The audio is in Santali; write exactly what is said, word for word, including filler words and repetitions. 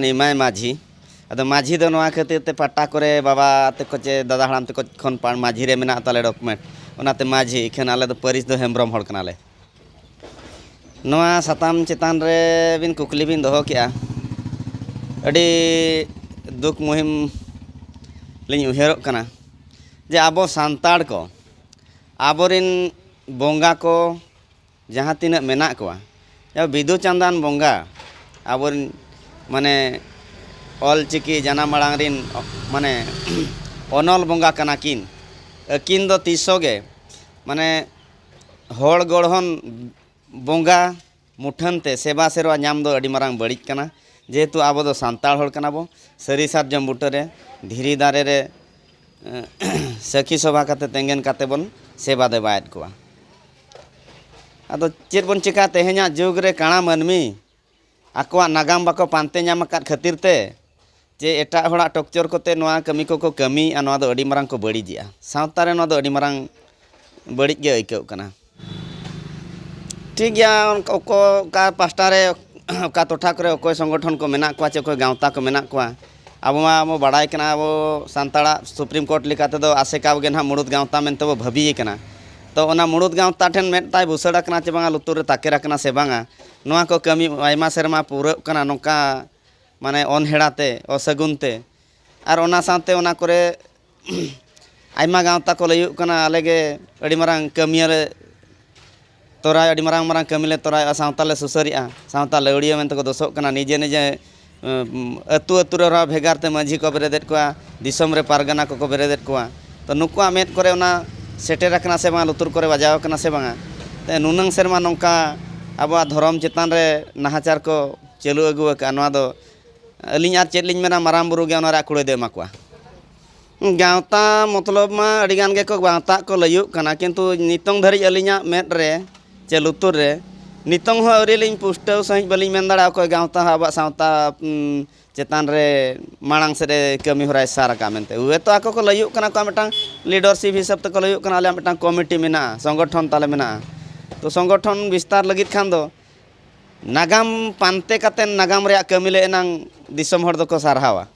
ᱮᱢᱟᱭ ᱢᱟᱹᱡᱷᱤ᱾ ᱟᱫᱚ ᱢᱟᱹᱡᱷᱤ ᱫᱚ ᱱᱚᱣᱟ ᱠᱷᱟᱹᱛᱤᱨ ᱛᱮ ᱯᱟᱴᱟ ᱠᱚᱨᱮ ᱵᱟᱵᱟ ᱛᱟᱠᱚ ᱪᱮ ᱫᱟᱫᱟ ᱦᱟᱲᱟᱢ ᱛᱟᱠᱚ ᱠᱷᱚᱱ ᱯᱟ-, ᱢᱟᱹᱡᱷᱤ ᱨᱮ ᱢᱮᱱᱟᱜ ᱛᱟᱞᱮ ᱰᱚᱠᱩᱢᱮᱱᱴ, ᱚᱱᱟᱛᱮ ᱢᱟᱹᱡᱷᱤ, ᱤᱠᱷᱟᱹᱱ ᱟᱞᱮ ᱫᱚ ᱯᱟᱹᱨᱤᱥ ᱫᱚ ᱦᱮᱢᱵᱨᱚᱢ ᱦᱚᱲ ᱠᱟᱱᱟᱞᱮ᱾ ᱱᱚᱣᱟ ᱥᱟᱛᱟᱢ ᱪᱮᱛᱟᱱ ᱨᱮ ᱵᱤᱱ ᱠᱩᱠᱞᱤ ᱵᱤᱱ ᱫᱚᱦᱚ ᱠᱮᱜᱼᱟ, ᱟᱹᱰᱤ ᱫᱩᱠ ᱢᱩᱦᱤᱢ ᱞᱤᱧ ᱩᱭᱦᱟᱹᱨᱚᱜ ᱠᱟᱱᱟ ᱡᱮ ᱟᱵᱚ ᱥᱟᱱᱛᱟᱲ ᱠᱚ, ᱟᱵᱚᱨᱤᱱ ᱵᱚᱸᱜᱟ ᱠᱚ ᱡᱟᱦᱟᱸ ᱛᱤᱱᱟᱹᱜ ᱢᱮᱱᱟᱜ ᱠᱚᱣᱟ, ᱡᱟᱦᱟᱸ ᱵᱤᱫᱩ ᱪᱟᱸᱫᱟᱱ ᱵᱚᱸᱜᱟ, ᱟᱵᱚᱨᱤᱱ ᱢᱟᱱᱮ ᱚᱞ ᱪᱤᱠᱤ ᱡᱟᱱᱟᱢ ᱟᱲᱟᱝ ᱨᱤᱱ ᱢᱟᱱᱮ ᱚᱱᱚᱞ ᱵᱚᱸᱜᱟ ᱠᱟᱱᱟ ᱠᱤᱱ᱾ ᱟᱹᱠᱤᱱ ᱫᱚ ᱛᱤᱥᱚᱜ ᱜᱮ ᱢᱟᱱᱮ ᱦᱚᱲ ᱜᱚᱲᱦᱚᱱ ᱵᱚᱸᱜᱟ ᱢᱩᱴᱷᱟᱹᱱ ᱛᱮ ᱥᱮᱵᱟ ᱥᱮᱨᱣᱟ ᱧᱟᱢ ᱫᱚ ᱟᱹᱰᱤ ᱢᱟᱨᱟᱝ ᱵᱟᱹᱲᱤᱡ ᱠᱟᱱᱟ᱾ ᱡᱮᱦᱮᱛᱩ ᱟᱵᱚ ᱫᱚ ᱥᱟᱱᱛᱟᱲ ᱦᱚᱲ ᱠᱟᱱᱟ ᱵᱚ, ᱥᱟᱹᱨᱤ ᱥᱟᱨᱡᱚᱢ ᱵᱩᱴᱟᱹ ᱨᱮ, ᱫᱷᱤᱨᱤ ᱫᱟᱨᱮ ᱨᱮ, ᱥᱟᱹᱠᱷᱤ ᱥᱚᱵᱷᱟ ᱠᱟᱛᱮ ᱛᱮᱸᱜᱮᱱ ᱠᱟᱛᱮ ᱵᱚᱱ ᱥᱮᱵᱟ ᱫᱮᱵᱟᱭᱮᱫ ᱠᱚᱣᱟ᱾ ᱟᱫᱚ ᱪᱮᱫ ᱵᱚᱱ ᱪᱮᱠᱟ, ᱛᱮᱦᱮᱧᱟᱜ ᱡᱩᱜᱽ ᱨᱮ ᱠᱟᱬᱟ ᱢᱟᱹᱱᱢᱤ ᱟᱠᱚᱣᱟᱜ ᱱᱟᱜᱟᱢ ᱵᱟᱠᱚ ᱯᱟᱱᱛᱮ ᱧᱟᱢ ᱟᱠᱟᱫ ᱠᱷᱟᱹᱛᱤᱨ ᱛᱮ ᱪᱮ ᱮᱴᱟᱜ ᱦᱚᱲᱟᱜ ᱴᱚᱠᱪᱚᱨ ᱠᱚᱛᱮ ᱱᱚᱣᱟ ᱠᱟᱹᱢᱤ ᱠᱚᱠᱚ ᱠᱟᱹᱢᱤᱭᱮᱫᱼᱟ, ᱱᱚᱣᱟ ᱫᱚ ᱟᱹᱰᱤ ᱢᱟᱨᱟᱝ ᱠᱚ ᱵᱟᱹᱲᱤᱡᱮᱜᱼᱟ᱾ ᱥᱟᱶᱛᱟ ᱨᱮ ᱱᱚᱣᱟ ᱫᱚ ᱟᱹᱰᱤ ᱢᱟᱨᱟᱝ ᱵᱟᱹᱲᱤᱡ ᱜᱮ ᱟᱹᱭᱠᱟᱹᱜ ᱠᱟᱱᱟ᱾ ᱴᱷᱤᱠ ᱜᱮᱭᱟ, ᱚᱱᱠᱟ ᱚᱠᱚ-, ᱚᱠᱟ ᱯᱟᱥᱴᱟ ᱨᱮ, ᱚᱠᱟ ᱴᱚᱴᱷᱟ ᱠᱚᱨᱮ ᱚᱠᱚᱭ ᱥᱚᱝᱜᱚᱴᱷᱚᱱ ᱠᱚ ᱢᱮᱱᱟᱜ ᱠᱚᱣᱟ ᱪᱮ ᱚᱠᱚᱭ ᱜᱟᱶᱛᱟ ᱠᱚ ᱢᱮᱱᱟᱜ ᱠᱚᱣᱟ, ᱟᱵᱚ ᱢᱟ ᱵᱚ ᱵᱟᱲᱟᱭ ᱠᱟᱱᱟ, ᱟᱵᱚ ᱥᱟᱱᱛᱟᱲᱟᱜ ᱥᱩᱯᱨᱤᱢ ᱠᱳᱨᱴ ᱞᱮᱠᱟ ᱛᱮᱫᱚ ᱟᱥᱮᱠᱟ ᱜᱮ ᱱᱟᱦᱟᱜ ᱢᱩᱲᱩᱫ ᱜᱟᱶᱛᱟ ᱢᱮᱱᱛᱮ ᱵᱚ ᱵᱷᱟᱹᱵᱤᱭᱮ ᱠᱟᱱᱟ᱾ ᱛᱚ ᱚᱱᱟ ᱢᱩᱲᱩᱫ ᱜᱟᱶᱛᱟ ᱴᱷᱮᱱ ᱢᱮᱫ ᱛᱟᱭ ᱵᱩᱥᱟᱹᱲ ᱟᱠᱟᱱᱟ ᱪᱮ ᱵᱟᱝᱟ, ᱞᱩᱛᱩᱨ ᱨᱮ ᱛᱟᱠᱮᱨ ᱟᱠᱟᱱᱟ ᱥᱮ ᱵᱟᱝᱟ, ᱱᱚᱣᱟ ᱠᱚ ᱠᱟᱹᱢᱤ ᱟᱭᱢᱟ ᱥᱮᱨᱢᱟ ᱯᱩᱨᱟᱹᱜ ᱠᱟᱱᱟ ᱱᱚᱝᱠᱟ ᱢᱟᱱᱮ ᱚᱱᱦᱮᱲᱟ ᱛᱮ, ᱚᱥᱟᱹᱜᱩᱱ ᱛᱮ᱾ ᱟᱨ ᱚᱱᱟ ᱥᱟᱶᱛᱮ ᱚᱱᱟ ᱠᱚᱨᱮ ᱟᱭᱢᱟ ᱜᱟᱶᱛᱟ ᱠᱚ ᱞᱟᱹᱭᱩᱜ ᱠᱟᱱᱟ, ᱟᱞᱮ ᱜᱮ ᱟᱹᱰᱤ ᱢᱟᱨᱟᱝ ᱠᱟᱹᱢᱤᱭᱟᱹ ᱞᱮ ᱛᱚᱨᱟᱭ, ᱟᱹᱰᱤ ᱢᱟᱨᱟᱝ ᱢᱟᱨᱟᱝ ᱠᱟᱹᱢᱤ ᱞᱮ ᱛᱚᱨᱟᱭᱮᱜᱼᱟ, ᱥᱟᱶᱛᱟ ᱞᱮ ᱥᱩᱥᱟᱹᱨᱮᱜᱼᱟ, ᱥᱟᱶᱛᱟ ᱞᱟᱹᱣᱲᱤᱭᱟᱹ ᱢᱮᱱᱛᱮ ᱠᱚ ᱫᱳᱥᱚᱜ ᱠᱟᱱᱟ᱾ ᱱᱤᱡᱮ ᱱᱤᱡᱮ, ᱩᱸ, ᱟᱹᱛᱩ ᱟᱹᱛᱩ ᱨᱮ ᱟᱨᱦᱚᱸ ᱵᱷᱮᱜᱟᱨ ᱛᱮ ᱢᱟᱹᱡᱷᱤ ᱠᱚ ᱵᱮᱨᱮᱫᱮᱫ ᱠᱚᱣᱟ, ᱫᱤᱥᱚᱢ ᱨᱮ ᱯᱟᱨᱜᱟᱱᱟ ᱠᱚᱠᱚ ᱵᱮᱨᱮᱫᱮᱫ ᱠᱚᱣᱟ᱾ ᱛᱚ ᱱᱩᱠᱩᱣᱟᱜ ᱢᱮᱫ ᱠᱚᱨᱮ ᱚᱱᱟ ᱥᱮᱴᱮᱨ ᱟᱠᱟᱱᱟ ᱥᱮ ᱵᱟᱝᱟ, ᱞᱩᱛᱩᱨ ᱠᱚᱨᱮ ᱵᱟᱡᱟᱣ ᱟᱠᱟᱱᱟ ᱥᱮ ᱵᱟᱝᱟ? ᱛᱮ ᱱᱩᱱᱟᱹᱝ ᱥᱮᱨᱢᱟ ᱱᱚᱝᱠᱟ ᱟᱵᱚᱣᱟᱜ ᱫᱷᱚᱨᱚᱢ ᱪᱮᱛᱟᱱ ᱨᱮ ᱱᱟᱦᱟᱪᱟᱨ ᱠᱚ ᱪᱟᱹᱞᱩ ᱟᱹᱜᱩ ᱟᱠᱟᱫᱼᱟ, ᱱᱚᱣᱟ ᱫᱚ ᱟᱹᱞᱤᱧ ᱟᱨ ᱪᱮᱫ ᱞᱤᱧ ᱢᱮᱱᱟ, ᱢᱟᱨᱟᱝ ᱵᱩᱨᱩ ᱜᱮ ᱚᱱᱟ ᱨᱮᱭᱟᱜ ᱠᱩᱲᱟᱹᱭ ᱫᱚ ᱮᱢᱟ ᱠᱚᱣᱟ᱾ ᱜᱟᱶᱛᱟ ᱢᱚᱛᱞᱚᱵ ᱢᱟ ᱟᱹᱰᱤ ᱜᱟᱱ ᱜᱮᱠᱚ ᱜᱟᱶᱛᱟᱜ ᱠᱚ ᱞᱟᱹᱭᱩᱜ ᱠᱟᱱᱟ, ᱠᱤᱱᱛᱩ ᱱᱤᱛᱚᱝ ᱫᱷᱟᱹᱨᱤᱡ ᱟᱹᱞᱤᱧᱟᱜ ᱢᱮᱫ ᱨᱮ ᱪᱮ ᱞᱩᱛᱩᱨ ᱨᱮ ᱱᱤᱛᱚᱝ ᱦᱚᱸ ᱟᱹᱣᱨᱤ ᱞᱤᱧ ᱯᱩᱥᱴᱟᱹᱣ ᱥᱟᱺᱦᱤᱡ ᱵᱟᱹᱞᱤᱧ ᱢᱮᱱ ᱫᱟᱲᱮᱭᱟᱜᱼᱟ ᱚᱠᱚᱭ ᱜᱟᱶᱛᱟ ᱦᱚᱸ ᱟᱵᱚᱣᱟᱜ ᱥᱟᱶᱛᱟ, ᱩᱢ, ᱪᱮᱛᱟᱱ ᱨᱮ ᱢᱟᱲᱟᱝ ᱥᱮᱫ ᱮ ᱠᱟᱹᱢᱤ ᱦᱚᱨᱟᱭ ᱥᱟᱨ ᱟᱠᱟᱫ ᱢᱮᱱᱛᱮ᱾ ᱦᱚᱭᱛᱳ ᱟᱠᱚ ᱠᱚ ᱞᱟᱹᱭᱩᱜ ᱠᱟᱱᱟ ᱠᱚ ᱢᱤᱫᱴᱟᱝ ᱞᱤᱰᱟᱨᱥᱤᱯ ᱦᱤᱥᱟᱹᱵ ᱛᱮᱠᱚ ᱞᱟᱹᱭᱩᱜ ᱠᱟᱱᱟ, ᱟᱞᱮᱭᱟᱜ ᱢᱤᱫᱴᱟᱝ ᱠᱚᱢᱤᱴᱤ ᱢᱮᱱᱟᱜᱼᱟ, ᱥᱚᱝᱜᱚᱴᱷᱚᱱ ᱛᱟᱞᱮ ᱢᱮᱱᱟᱜᱼᱟ᱾ ᱛᱚ ᱥᱚᱝᱜᱚᱴᱷᱚᱱ ᱵᱤᱥᱛᱟᱨ ᱞᱟᱹᱜᱤᱫ ᱠᱷᱟᱱ ᱫᱚ ᱱᱟᱜᱟᱢ ᱯᱟᱱᱛᱮ ᱠᱟᱛᱮ ᱱᱟᱜᱟᱢ ᱨᱮᱭᱟᱜ ᱠᱟᱹᱢᱤ ᱞᱮ ᱮᱱᱟᱝ ᱫᱤᱥᱚᱢ ᱦᱚᱲ ᱫᱚᱠᱚ ᱥᱟᱨᱦᱟᱣᱟ᱾